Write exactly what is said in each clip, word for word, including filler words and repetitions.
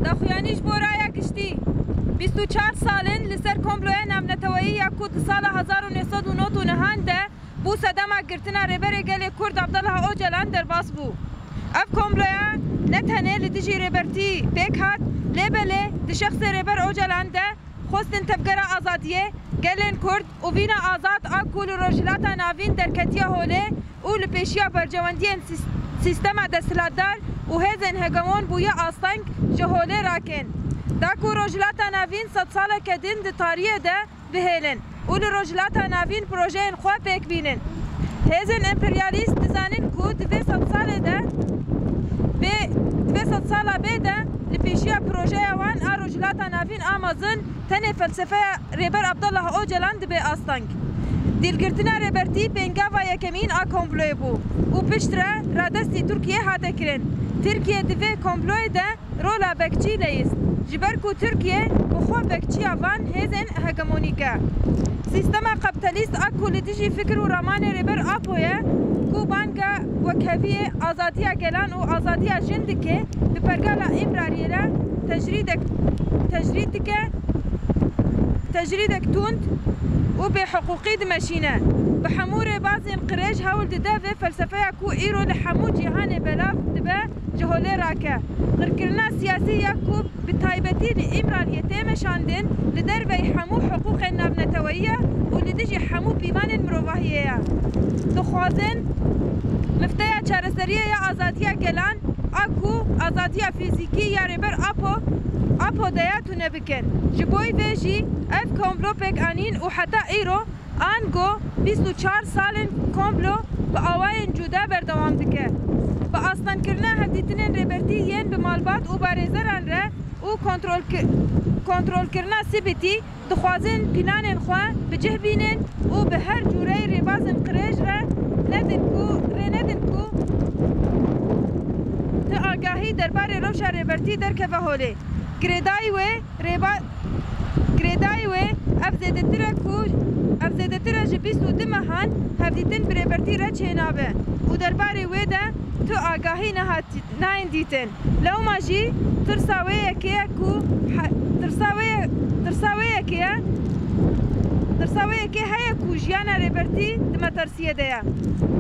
Daxuyanî ji bo raya giştî. Bîst û çar sal in li ser komploya navneteweyî ya ku di sala hezar û neh sed û nod û nehan de bû sedema girtina Rêberê Gelê Kurd Abdullah Ocalan derbas bû. Ev komploya ne tenê li dijî Rêbertî pêk hat, lê belê di şexsê Rêber Ocalan de xwestin tevgera azadiyê gelên Kurd û vîna azad a ku li Rojhilata Navîn derketiye holê û li pêşiya berjewendiyên sîs-, sîstema desthilatdar û hêzên hegemon bûye asteng ji holê rakên. Da ku Rojhilata Navîn sedsaleke din di tariyê de bihêlin û li Rojhilata Navîn projeyên xwe pêk bînin. Hêzên emperyalîst dizanin ku di vê sedsalê de, vê, di vê sedsala bê de li pêşiya projeya wan a Rojhilata Navîn a mezin tenê felsefeya Rêber Abdullah Ocalan dibe asteng. Dîlgirtina Rêbertî pêngava yekemîn a komployê bû û piştre radestî Tirkiyê hate kirin. Tirkiye di vê komployê de rola bekçî leyist, ji ber ku Tirkiye bi xwe bekçiya van hêzên hegemonîk e. Sîstema kapitalîst a ku li dijî fikir û ramanê Rêber Apo ye, ku banga wekheviyê azadiya gelan û azadiya jin dike, bi pergala Îmraliyê re tecrîdek, tecrîd dike, tecrîdek tund û bêhiqûqî dimeşîne. Bi hemû rêbazên qirêj hewl dide vê felsefeya ku îro li hemû cîhanê belav dibe, ji holê rake. Qirkirina siyasî ya ku bi taybetî li Îmraliyê tê meşandin, li derveyî hemû hiqûqên navneteweyî ye û li dijî hemû pîvanên mirovahiyê ye. Dixwazin mifteya çareseriyê ya azadiya gelan a ku azadiya fîzîkî ya Rêber Apo, Apo de ye tune bikin. Ji bo vê jî ev komplo pêk anîn û heta îro Ango bîst û çar salên komplo bi awayên cuda berdewam dike. Bi astengkirina hevdîtinên Rêbertî yên bi malbat û parêzeran re û kontrolki-, kontrolkirina sibitî dixwazin planên xwe bi cih bînin û bi her cûreyî rêbazên qirêj re nedin ku, rê nedin ku ti agahî derbarê rewşa Rêbertî derkeve holê. Girêdayî wê, Rêba-, girêdayî wê ev zêdetir e ku, ev zêdetir e ji bîst û du mehan hevdîtin bi Rêbertî re çênabe û derbarê wê de tu agahî nehat-, nayên dîtin. Lewma jî tirsa wê yekê ye ku he-, tirsa wê ye, tirsa wê yekê ye, tirsa wê yekê heye ku jiyana Rêbertî di metirsiyê de ye.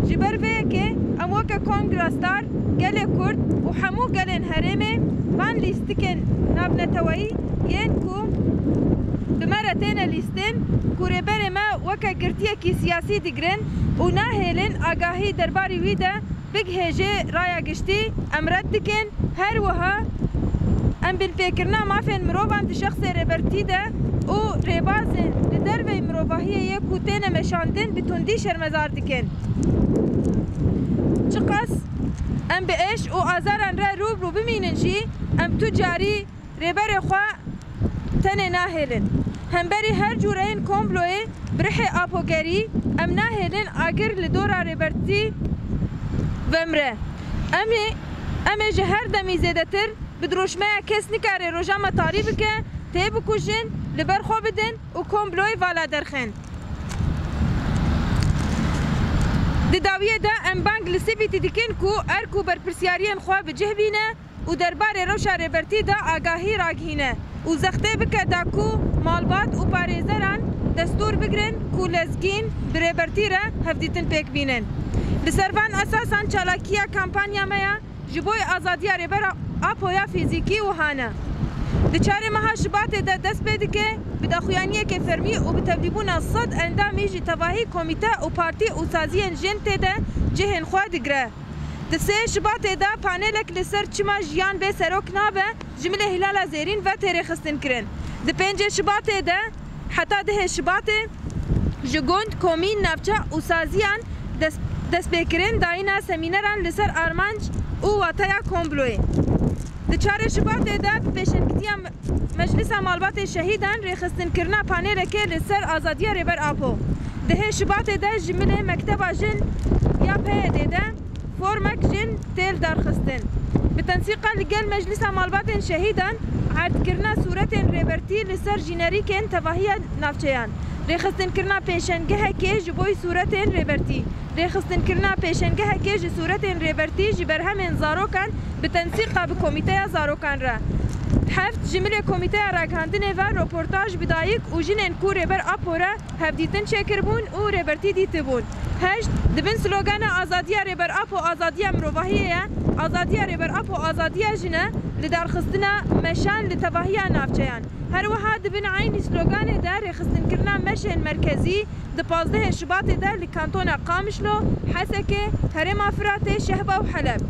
Ji ber vê yekê em weke Kongra Star, gelê Kurd û hemû gelên herêmê van lîstikên navneteweyî yên ku bi me re têne lîstin, ku rêberê me weke girtiyekî siyasî digirin û nahêlin agahî derbarî wî de bigihêje raya giştî, em red dikin. Her wiha em binpêkirina mafên mirovan di şexsê Rêbertî de û rêbazên li derveyî mirovahiyê yê ku têne meşandin bi tundî şermezar dikin. Çiqas em bi êş û azaran re rû bi rû bimînin jî, em tu carî rêberê xwe tenê nahêlin. Hemberî her cûreyên komployê bi rihê apogerî em nahêlin agir li dora Rêbertî vemre. Em ê, em ê ji her demî zêdetir bi diroşmeya kes nikare roja me tarî bike, tê bikujin, li ber xwe bidin û komployê vala derxin. Di dawiyê de em bang li Sibîtî dikin ku erk û berpirsiyariyên xwe bi cih bîne û derbarê rewşa Rêbertî de agahî ragihîne û zextê bike da ku malbat û parêzeran destûr bigrin ku lezgîn bi Rêbertî re hevdîtin pêk bînin. Li ser van esasan çalakiya kampanya me ya ji bo azadiya Rêber Apoya fîzîkî wiha ne. Di çarê meha Şibatê de dest pê dike, bi daxuyaniyeke fermî û bi tevlîbûna sed endamî ji tevahî komîte û partî û saziyên jin tê de cihên xwe digire. Di sê Şibatê de panelek li ser çima jiyan bê serok nabe, ji milê Hilala Zêrîn ve tê rêxistinkirin. Di pêncê Şibatê de heta dehê Şibatê ji gund, komîn, navçe û saziyan des-, destpêkirin dayîna semîneran li ser armanc û wateya komployê. Di çarê Şibatê de bi pêşengitiya me-, Meclisa Malbatê Şehîdan rêxistinkirina panelekê li ser azadiya Rêber Apo. Dehê Şibatê de ji milê Mekteba Jin ya P Y D de formek jin tê lidarxistin. Bi tensîqa li gel Meclisa Malbatên Şehîdan erdkirina sûretên Rêbertî li ser jînerîkên tevahiya navçeyan, rêxistinkirina pêşengehekê ji bo sûretên Rêbertî, rêxistinkirina pêşengehekê ji sûretên Rêbertî ji berhemên zarokan bi tensîqa bi Komîteya Zarokan re, Heft, ji milê Komîteya Ragihandinê ve roportaj bi dayik û jinên ku Rêber Apo re hevdîtin çêkiribûn û rêbertî dîtibûn. Heşt, di bin slogana Azadiya Rêber Apo azadiya mirovahiyê ye, Azadiya Rêber Apo azadiya jin e, li darxistina meşan li tevahiya navçeyan. Her wiha di bin eynî sloganê de rêxistinkirina meşên merkezî di pazdehê Şubatê de li kantona Qamişlo, Hesekê, herêma Firatê, Şehba û Heleb.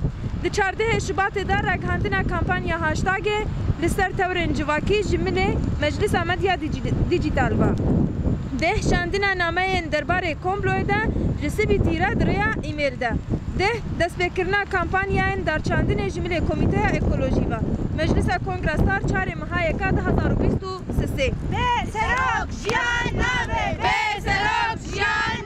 Di çardehê Şubatê de ragihandina kampanya hashtagê li ser tewrên civakî ji milê Meclisa Medya Dîcî-, Dîcîtal ve. Deh, şandina nameyên derbarê komployê de ji sibîtî re di rêya e-mail de. Deh, destpêkirina kampanyayên darçandinê ji milê Komîteya Ekolojî ve. Meclisa Kongra Star çarê meha yeka du hazar û bîst û sê. Bê serok jiyan nabe. Bê serok jiyan